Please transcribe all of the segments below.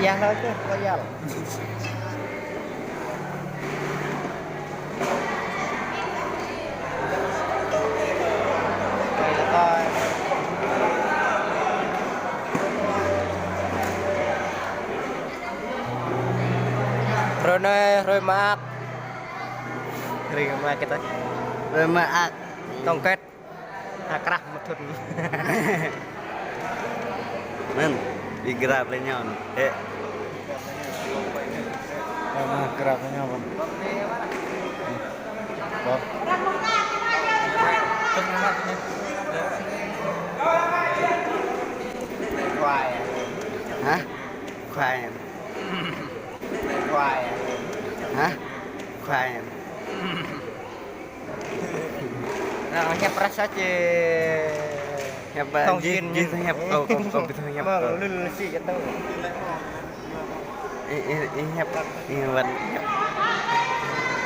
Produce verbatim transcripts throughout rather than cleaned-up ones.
Yah lơi tuh, kơ yah. Hrơi anai, hrơi mơak. Hrơi mơak kơ ta. Hrơi mơak. Tổng kết. Akrah mơthut. Mơ̆n, ƀing grab lĕ ñu. Ê. Ê, mă grab lĕ ñu, mơ̆n. Bơ. Hă? Khoai. Khoai. Hă? Khoai. Nă, hiăp rơsă čih. Hiăp, ơ, thông tin jih, jih hiăp kâo, kâo, kâo ƀu thâo hiăp kâo. Mă, lul si kơ tâo. Ih, ih, ih hiăp, ih wăn hiăp.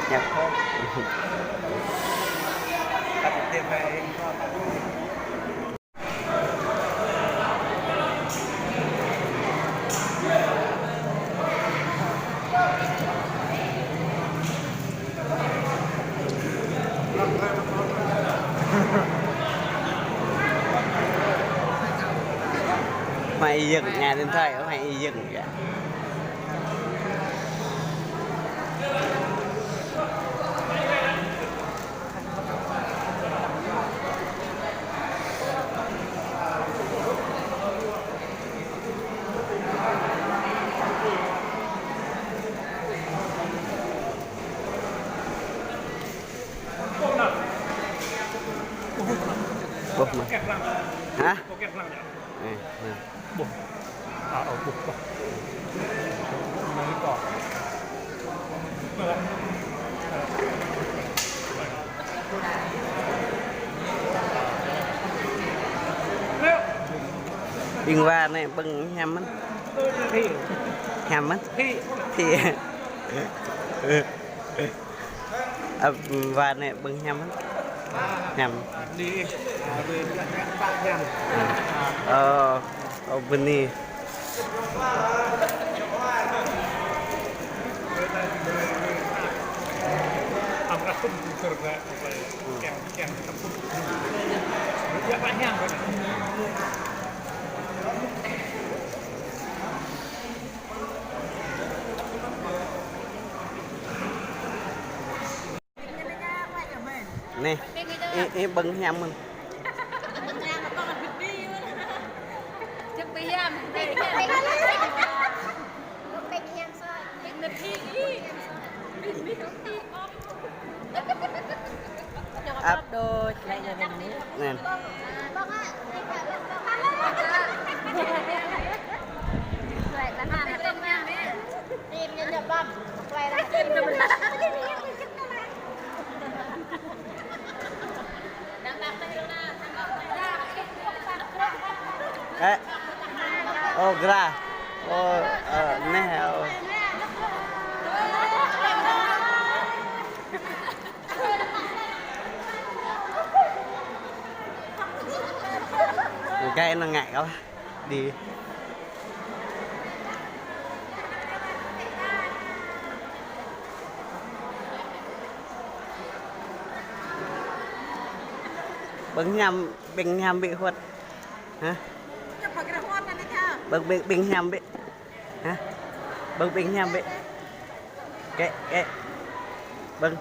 Hiăp. Mă ih yơ̆ng, ngă điện thoại, mă ih yơ̆ng. Ƀuh mă. Hă? Ê, nă. Ƀuh. A, ơ, ƀuh, ƀuh. Nă, ih kơ. Ƀing wa anai ƀơ̆ng hiam mơ̆n. Hiam mơ̆n. Thì Ơ, wa anai ƀơ̆ng hiam hă? Hiam. Ơ, ơ, bơni. Neh, ih, ih ƀơ̆ng hiam mơ̆n. Ăp. Neh. Ê. Ô, gra. Ô, ơ, neh, ô. Gai anŭn ngă kơ. Đi. Ƀơ̆ng hiam, ƀơ̆ng hiam ƀĕ huăt. Hă? Ƀơ̆ng, ƀơ̆ng, ƀơ̆ng hiam ƀĕ. Hă? Ƀơ̆ng, ƀơ̆ng hiam ƀĕ. Kĕ, kĕ. Ƀơ̆ng.